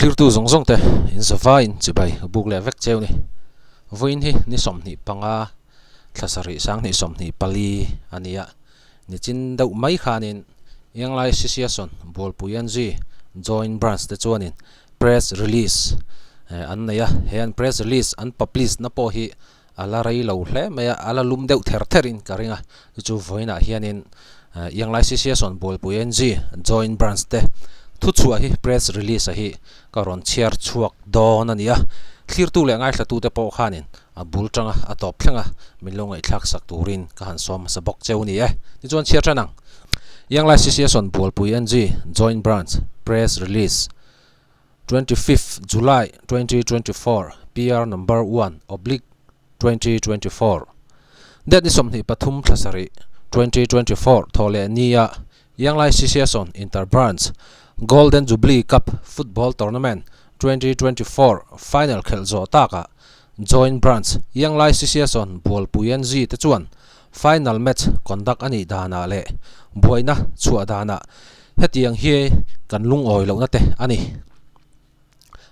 Thlirtu zawng zawng te in zavaiin chibai buk leh vek cheu ni. Vawiin hi ni 25 thla sarih 2024 a ni a, nichin deuh mai khanin Yanglai Association Bualpui NG Joint Branch te chuanin press release an nei a, he an press release an publish na pawh hi a la rei lo hle mai a, a la lum deuh ther ther in ka ring a, chu chu vawiinah hianin Yanglai Association Bualpui NG Joint Branch te thuchhuah hi press release a hi ka rawn chhiar chhuak dawn a ni a, thlirtu leh ngaithlatute pawh khanin a bul tanga a tawp thleng a, min lo ngaihthlak sak turin ka han sawm hmasa bawk cheu ni e. Tichuan chhiar tan ang. Yanglai Association Bualpui NG Joint Branch Press Release 25th July 2024 PR Number 1 oblique 2024 Date ni 23 thla sarih 2024 thaw leh nia Yanglai Association Inter Branch Golden Jubilee Cup Football Tournament 2024 Final khelh zawh takah Joint Branch Yanglai Association Bualpui NG te chuan Final match conduct a nih danah leh buaina chhuah danah hetiang hi kan lungawi lohna te a ni.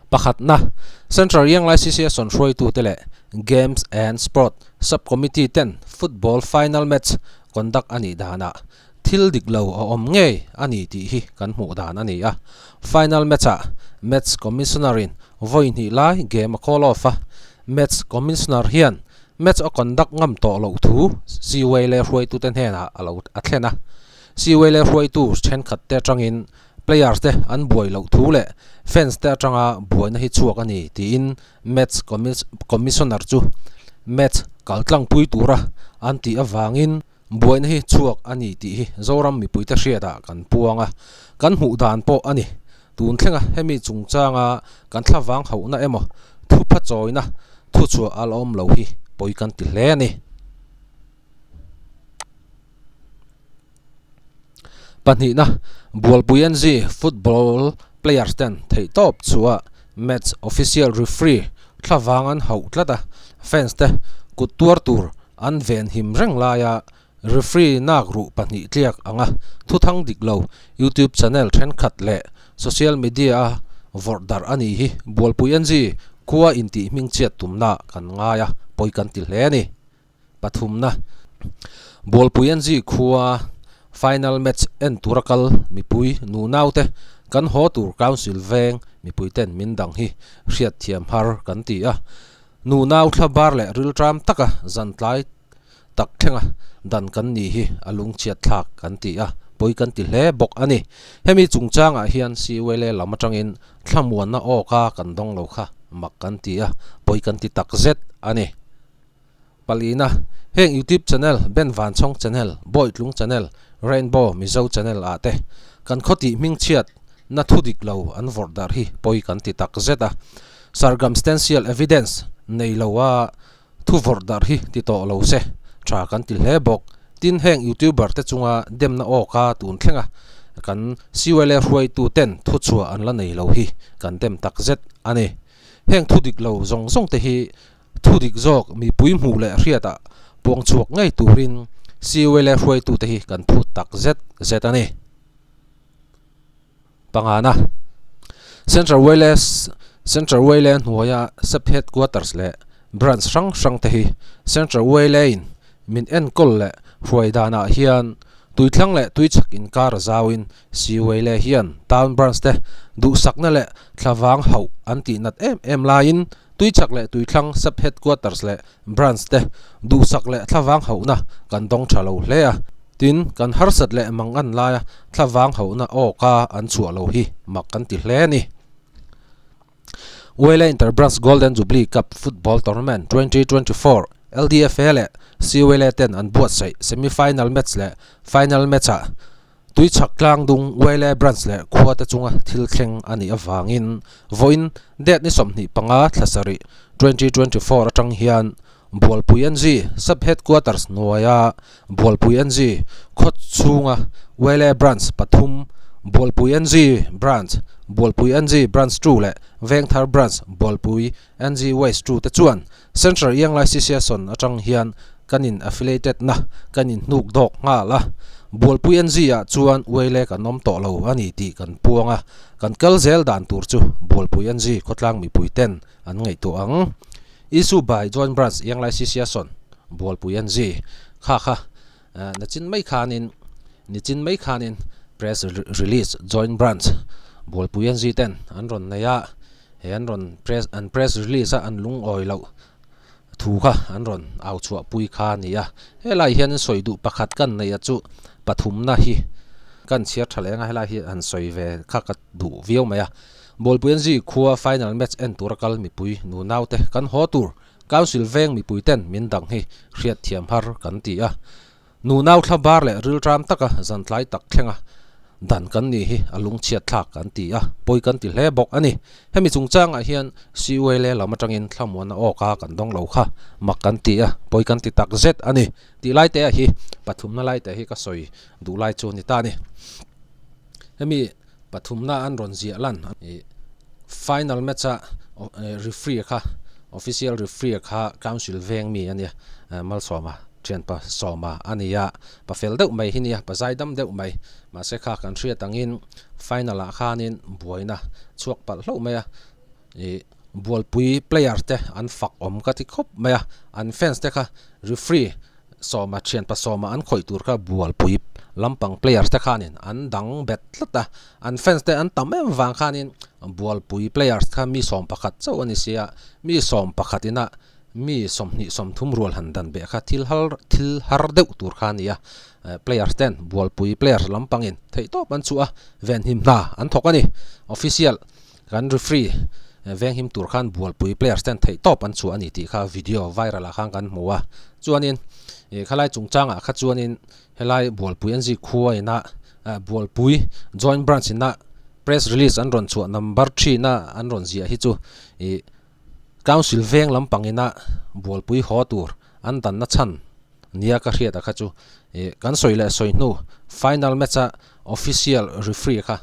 Pakhatna, Central Yanglai Association hruaitute leh Games and Sport Sub-Committee ten football final match conduct a nih danah thil dik lo a awm ngei a ni tih hi kan hmuh dan a ni a. Final match-ah match commissioner-in vawi hnih lai game a call off a, match commissioner hian match a conduct ngam tawh loh thu Siwele hruaitute hnenah a lo a thlen a. Siwele hruaitu thenkhat te atangin players te an buai loh thu leh fans te atanga buaina hi chhuak a ni tiin match commissioner chu match kaltlangpui tura an tih avangin Buaina hi chhuak a ni tih hi Zoram mipuite hriatah kan puang a, kan hmuh dan pawh a ni. Tun thlenga hemi chungchanga kan thlavang hauhna emaw thupha chawina thuchhuah a la awm lo hi pawi kan ti hle a ni. Pahnihna, Bualpui NG football players ten theihtawp chhuah match official referee thlavang an hauh tlat a, fans te kut tuar tur An venhim reng laia referee nak ruh pahnih tliak anga thuthang dik lo YouTube channel thenkhat leh social media-a vawrh darh a nih hi Bualpui NG khua intih hming chhiat tumna kan ngai a, pawi kan ti hle a ni. Pathumna, Bualpui NG khua final match en tura kal mipui nu naute kan haw tur Council veng mipuiten min dang hi hriatthiam har kan ti a. Nu nau thla bar leh rilṭam taka zan tlai tak thlenga dan kan ni hi a lungchhiat thlak kan ti a, pawi kan ti hle bawk a ni. Hemi chungchangah hian CULA lam atangin thlamuanna awka kan dawng lo kha mak kan ti a, pawi kan ti tak zet a ni. Palina, heng YouTube channel, Ben Vanchhawng channel, Bawitlung channel, Rainbow Mizo channel ah te kan khawtih hmingchhiat na thu dik lo an vawrh darh hi pawi kan ti tak zet a. Circumstantial evidence nei lo a thu vawrh darh hi ti tawh lo se tha kan ti hle bawk. Tin heng youtuber te chunga demna awka tun thlenga kan CULA hruaitu ten thuchhuah an la nei lo hi kan dem tak zet a ni. Heng thu dik lo zawng zawng te hi thu dik zawk mipui hmuh leh hriatah puang chhuak ngei turin CULA hruaitu te hi kan phut tak zet zet a ni. Pangana, Central Wireless Central Wile hnuaia Sub Headquarters leh Branch hrang hrang te hi Central Wile-in min enkawl leh hruai danah hian tuithlang leh tuichhak inkar a zauin Si Wile hian Town Branch te duhsakna leh thlavang hauh an tih nat em em laiin tuichhak leh tuithlang Sub Headquarters leh Branch te duhsak leh thlavang hauhna kan dawng tha lo hle a. Tin, kan harsat leh mang an laia thlavang hauhna awka an chhuah lo hi mak kan ti hle a ni. Uela Inter-Branch Golden Jubilee Cup Football Tournament 2024 LDFA leh CULA ten an buatsaih semi-final match leh final match-ah Tuichhak tlangdung Uela Branch leh khuate chunga thil thleng a nih avangin vawiin date ni 25 thla sarih 2024 atang hian Bualpui NG Sub Headquarters hnuaia Bualpui NG khaw chhunga Wele Branch pathum, Bualpui NG Branch, Bualpui NG Branch 2 leh Vengthar Branch Bualpui NG West 2 te chuan Central Ianglai Association atang hian kan in affiliated na kan in hnuk dawk nghal a. Bualpui NG ah chuan Uaile kan awm tawh lo a ni tih kan puang a, kan kal zel dan tur chu Bualpui NG khawtlang mipui ten an ngaihtuah ang. Issue by Joint Branch Ianglai Association, Bualpui NG kha kha Nachin mai khanin Nichin mai khanin Press Release Joint Branch Bualpui NG ten an rawn nei a, he an rawn press an press release a an lungawi loh thu kha an rawn au chhuah pui kha a ni a. Helai hian sawi duh pakhat kan neih a chu pathumna hi kan chhiar tha leh ang a, helai hi han sawi ve kha ka duh viau mai a. Bualpui NG khua final match en tura kal mipui nunau te kan haw tur Council veng mipui ten min dang hi hriat thiam har kan ti a. Nunau thla bar leh rilram taka zan tlai tak thlenga dan kan ni hi a lungchhiat thlak kan ti a, pawi kan ti hle bawk a ni. Hemi chungchangah hian CULA lam atangin thlamuanna awka kan dawng lo kha mak kan ti a, pawi kan ti tak zet a ni. Tih lai te hi pathumna lai te hi ka sawi duh lai chu ni ta a ni. Hemi pathumna an rawn ziah lan final match a referee kha official referee kha council veng mi a nia Malsawma thianpa Sawma a ni a pa fel deuh mai hi nia pa zaidam deuh mai mahse kha kan hriat angin final ah khanin buaina chhuak palh hlauh mai a ih bualpui player te an fak awm ka ti khawp mai a an fans te kha referee Sawma thianpa sawma an khawih tur kha bualpui lampang players te khanin an dang bet tlat a, an fans te an tam em vang khanin bualpui players kha mi 11 chauh a ni sia, mi 11 ina mi 20 30 rual han dan beh kha thil har thil har deuh tur kha a ni a, players ten bualpui players lampangin theihtawp an chhuah a, venhim hna an thawk a ni, official. Kan referee venghim tur khan bualpui players ten theih tawp an chhuah a ni tih kha video viral ah khan kan hmu a. Chuanin ih khalai chungchangah kha chuanin helai bualpui an zik khua ina bualpui joint branch ina press release an rawn chhuah number three na an rawn ziah hi chu ih council veng lampang ina bualpui haw tur an danna chhan nia ka hriat a kha chu ih kan sawi leh sawi hnu final match a official referee kha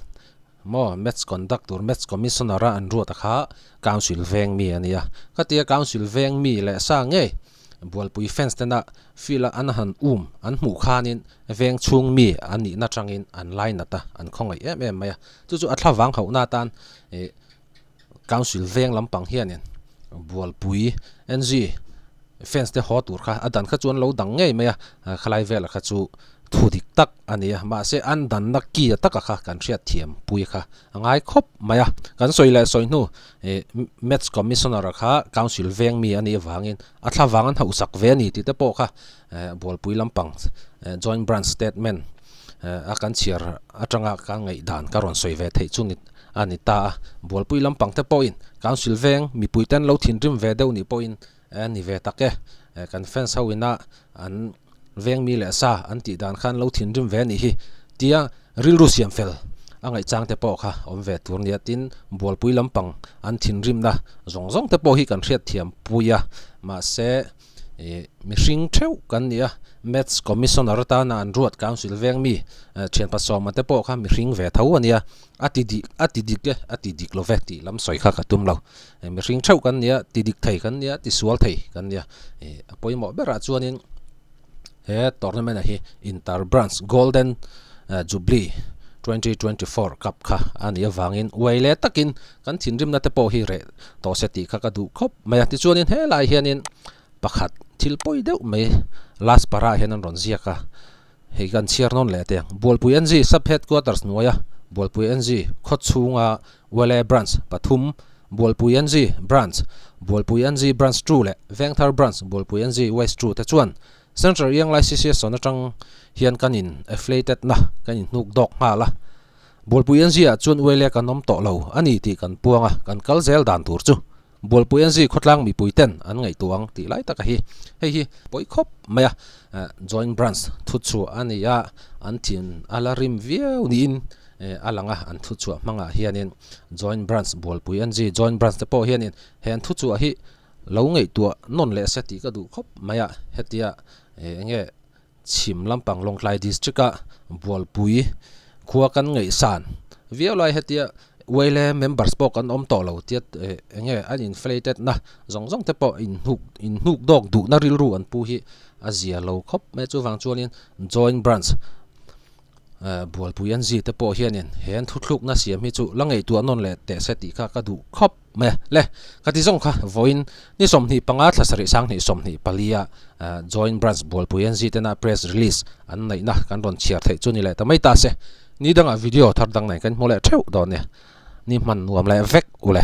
Maw match conduct tur match commissioner a an ruat a kha council veng mi a nia. Khatia council veng mi leh sa ngei Bualpui fans tena field a an han um an hmuh khanin veng chhung mi a nihna tangin an lainat a, an khawngaih em em mai a. Chu chu a thlavang hauhna atan ih Council veng lampang hianin Bualpui NG fans te haw tur kha a dan kha chu an lo dang ngei mai a, khalai velah kha chu thu dik tak a ni a, mahse an danna ki a taka kha kan hriat thiam pui kha a ngai khawp mai a. Kan sawi leh sawi hnu ih Match Commissioner kha Council veng mi a nih avangin a thlavang an hauhsak ve a ni tih te pawh kha Bualpui lampang Joint Branch Statement a kan chhiar atanga ka ngaihdan ka rawn sawi ve theih chu ni a ni ta a, Bualpui lampang te pawhin Council veng mipui ten lo thinrim ve deuh nih pawhin a ni ve tak e, kan fans ho ina an veng mi leh sa an tih dan khan lo thinrim ve nih hi tia rilru siam fel a ngaihchang te pawh kha awm ve tur nia tin Bualpui lampang an thinrimna zawng zawng te pawh hi kan hriatthiam pui a mahse Ih mihring theuh kan ni a, Maths Commissioner atana an ruat Council veng mi thianpa Sawma te pawh kha mihring ve tho a nia, a ti dik a ti dik e a ti dik lo ve tih lam sawi kha ka tum lo. Mihring theuh kan ni a, ti dik thei kan ni a, ti sual thei kan ni a. Ih a pawimawh berah chuanin he tournament ah hi Inter Branch Golden Jubilee 2024 Cup kha a nih avangin uai leh takin Kan thinrimna te pawh hi reh tawh se tih kha ka duh khawp mai a. Tichuanin helaiah hianin pakhat thil pawi deuh mai last para ah hian an rawn ziak a, hei kan chhiar nawn leh teh ang. Bualpui NG Sub Headquarters hnuaia Bualpui NG khaw chhunga Wele Branch pathum, Bualpui NG Branch, Bualpui NG Branch two leh Vengthar Branch Bualpui NG West two te chuan Central Ianglai CCSawn atang hian kan in affiliated na kan inhnuk dawk nghal a. Bualpui NZ ah chuan uaile kan awm tawh lo a ni tih kan puang a, kan kal zel dan tur chu Bualpui NZ khawtlang mipui ten an ngaihtuah ang tih lai taka hi hei hi pawi khawp mai a, Joint Branch thuchhuah a ni a, an thin a la rim viau niin a lang a, an thuchhuah hmangah hianin Joint Branch Bualpui NZ Joint Branch te pawh hianin he an thuchhuah hi lo ngaihtuah nawn leh se tih ka duh khawp mai a, hetia eng nge Chhim lampang Lawngtlai District a Bualpui khua kan ngaihsan viau lai hetia Uaile members pawh kan awm tawh lo tia eng nge an inflated na zawng zawng te pawh inhnuk inhnuk dawk duhna rilru an pu hi a zia lo khawp mai chuvang chuanin Joint Branch. Bualpui an zi te pawh hianin he an thuthlukna siam hi chu la ngaihtuah nawn leh teh se tih kha ka duh khawp mai a. Le, ka ti zawng kha vawiin ni 25 thla sarih 2024 a Joint Branch Bualpui an zi tena press release an neihna kan rawn chhiar theih chu ni leh ta mai ta se. Ni dangah video thar dang nen kan hmu leh theuh dawn nia. Ni hman nuam leh vek u le.